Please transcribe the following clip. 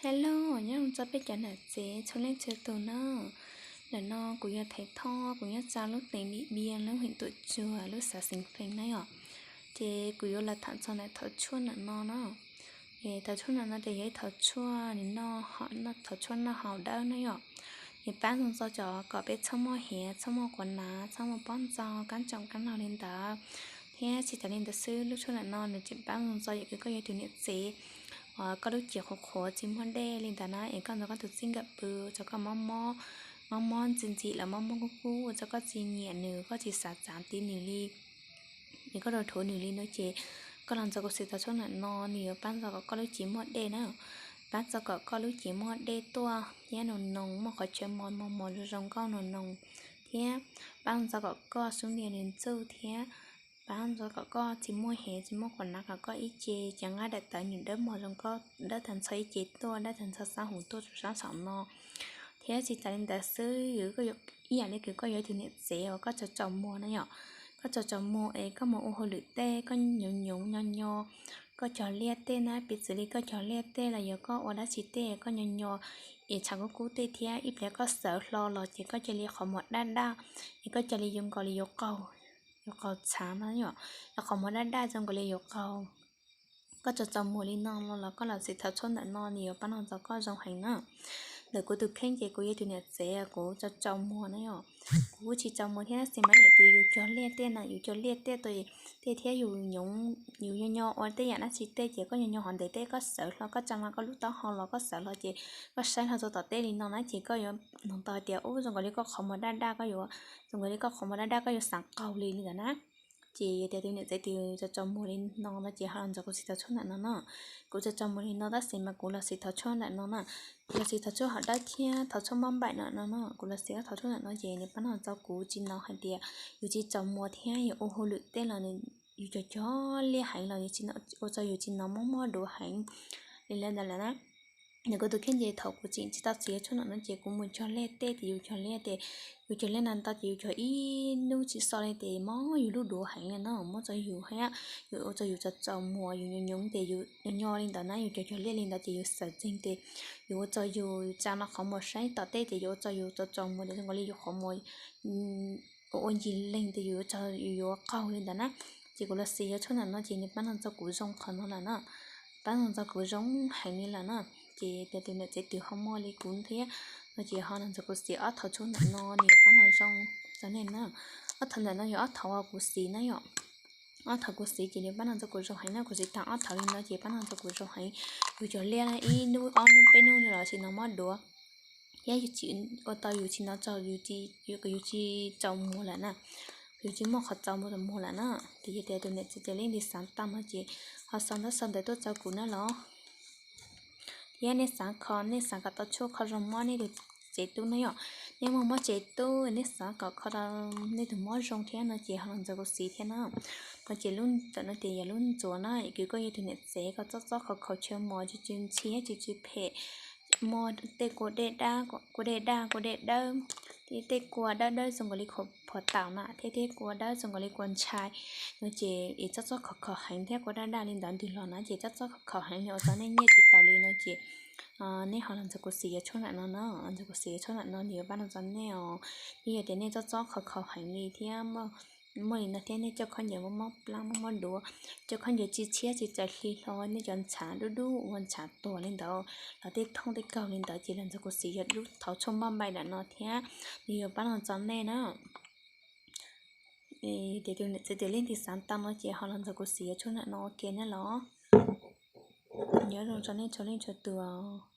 Hello, nyob zoo txog peb cov nam tsev txhua leej txhua tus na. Ntawm no kuv yog Thaiv Thoj, kuv nyob tsa lub teem Dim Npias, lub heem Tuam Tsuag, lub xav Xeev Phees na yom. Ces kuv yuav los tham txog ntawm thawv tshuaj ntawm no na. Thawv tshuaj ntawm no ces yog ib thawv tshuaj nws noj, thawv tshuaj noj haus dawb na yom. Nws pab ntxoov txog cov kom peb txhob muaj hiav, txhob muaj quas nav, txhob muaj pob ntxoog, kab ntsoom kab nog li ntawd. Thiab tsis tas li ntawd xwb, lub tshuaj ntawm no nws tseem pab ntxoov txog yam kws koj yog tus niam tsev, koj lub cev qhuav qhuav tsis muaj dej li ntawd na, es koj ntxoov koj tus txij nkawm pw, ua rau koj mob mob ntxim ntxim los mob mob kub kub, ua rau koj tsis nyiam nws, koj tsis xav txav tiv nws li, es koj rau rhuav nws li no ces koj los ntxuav kuv xim thawv tshuaj ntawm no, nws yuav pab ntxuav kom koj lub cev muaj dej na, pab ntxuav kom koj lub cev muaj dej tuaj thiab noo noo, muaj qhov chaw mos mos mos zoo zoo nkauj noo noo, thiab pab ntxuav kom koj xub ntiag nws ntxuj thiab pab ntxuav kom koj tsis muaj hiav tsis muaj quas nav, kom koj ib ce cev nqaij daim tawv nws dawb mos zoo nkauj, dawb tag nrho ib ce tuaj, dawb tag nrho xab hauv tuaj rau sab saum no. Thiab tsis tas li ntawd xwb, ib yam li kws koj yog ib tug niam tsev uas koj tsaug tsaus muag na yom, koj tsaug tsaus muag es koj mus ua hauj lwm tej, koj nyoos nyoos nyo nyo, koj cog liaj tej na, piv txwv li koj cog liaj tej los yog koj ua dab tsi tej koj nyo nyo es tshav kub kub tej thiab ib pliag koj xawv hlo los ces koj cia li qhov muag daj daj, es koj cia li yuav nkaus li yuav qaug, yuav qaug tshav no yom, qhov muag daj daj zoo nkaus li yuav qaug. Koj tsaug tsaus muag li no los koj los xim thawv tshuaj ntawm no nws yuav pab ntxuav koj zoo heev na. Ntawm kuv tus kheej ces kuv yog tus niam tsev kuv tsaug tsaus muag na yom. Kuv tsis tsaus muag thiab xis mas yam kws yus cog liaj tej na, yus cog liaj tej tej thiab yus nyoos, yus nyo nyo ua tej yam dab tsi tej ces koj nyo nyo hov ntev tej koj xawv hlo, koj tsa mas koj lub taub hau los koj xawv hlo ces koj saib hlo rau tom tej li no na ces koj yuav nug tau tias ub zoo nkaus li koj qhov muag daj daj, koj yuav, zoo nkaus li koj qhov muag daj daj koj yuav xav qaug li li ntawd na. Ces yog tias tus niam tsev twg tsaug tsaus muag li no no ces ho los ntxuav kuv xim thawv tshuaj ntawm no na. Kuv tsaug tsaus muag li no tab sis mas kuv los xim thawv tshuaj ntawm no na. Kuv los xim thawv tshuaj hom dawb thiab thawv tshuaj npauj npaim ntawm no na. Kuv los xim ob thawv tshuaj ntawm no ces nws pab ntxuav kuv tsis hnov hais tias yus tsis tsaus muag thiab yus ua hauj lwm tej los yus cog cog liaj heev los ua rau yus tsis hnov mob mob duav heev li lawm ntawd lawm na. Ntawm kuv tus kheej ces thaum kuv tseem tsis tau xim thawv tshuaj ntawm no ces kuv mus cog liaj tej ces yus cog liaj tej, yus cog liaj na ntau ces yus cog ib hnub tsis so li ces mob yus lub duav heev li no, mob rau yus thiab yus ua rau yus tsaug tsaus muag, yus nyoos nyoos ces yus nyo nyo li ntawd na, yus cog cog liaj li ntawd ces yus xawv txeeg ces yus ua rau yus, yus tsa no qhov muag saib tom tej ces yus ua rau yus tsaug tsaus muag ces zoo nkaus li yus qhov muag ua ua ncig leeg ces yus ua rau yus yuav qaug li ntawd na. Ces kuv los xim thawv tshuaj ntawm no ces nws pab ntxuav kuv zoo qhov no lawm na, pab ntxuav kuv zoo heev li lawm na. Ces tias tus niam tsev twg ho muaj li kuv thiab no ces ho los ntxuav kuv xim ob thawv tshuaj ntawm no nws yuav pab ntxuav zoo rau nej na. Ob thawv ntawm no yog ob thawv uas kuv xim na yom. Ob thawv kuv xim ces nws pab ntxuav kuv zoo heev na, kuv xim tag ob thawv li no ces pab ntxuav kuv zoo heev. Yus cog liaj ib hnub ob hnub peb hnub li los tsis hnov mob duav thiab ua tau yus tsis hnov tsaug, yus tsis tsaus muag lawm na, yus tsis muaj qhov tsaus muag lawm na. Ces yog tias tus niam tsev twg leej twg xav tau no ces ho sau ntaub sau ntawv tuaj rau kuv na los. Thiab nej xav kho, nej xav kom tau tshuaj kho zoo mob nej tus tsev tub na yom, nej muaj mob tsev tub nej xav kom kho tau nej tus mob zoo thiab no ces ho los ntxuav kuv xim thiab na. No ces lub ntawm no ces yog lub ntxuav na, kws koj yog tus niam tsev koj txob txob khaus khaus chaw mos tsw tsw ntxhiab tsw tsw phem, muaj tej kua dej daj, kua dej daj, kua dej dawb, thiab tej kua dawb dawb zoo nkaus li kua phom taum na, thiab tej kua dawb zoo nkaus li kua ntshai no ces es txob txob khaus khaus heev thiab kua daj daj li ntawd ntws los na ces txob txob khaus khaus heev li ua rau nej nyiaj tsis taus li no ces nej ho los ntxuav kuv xim yog tshuaj ntawm no na, ntxuav kuv xim yog tshuaj ntawm no nws yuav pab ntxuav nej os. Yeej yog tias nej txob txob khaus khaus heev li thiab muaj li no thiab nej coj khaub ncaws muaj mob plab muaj mob duav, coj khaub ncaws tsis tshiab tsis txawm hli hlo, nej cov ntshav dub dub ua ntshav tuag li ntawd los tej thooj tej kaug li ntawd ces los ntxuav kuv xim yog lub thawv tshuaj npauj npaim ntawm no thiab nws yuav pab los ntxuav nej na. Ces tus niam tsev twg leej twg xav tau no ces ho los ntxuav kuv xim yog tshuaj ntawm no ua ke na los. Nyob zoo rau nej txhua leej txhua tus os.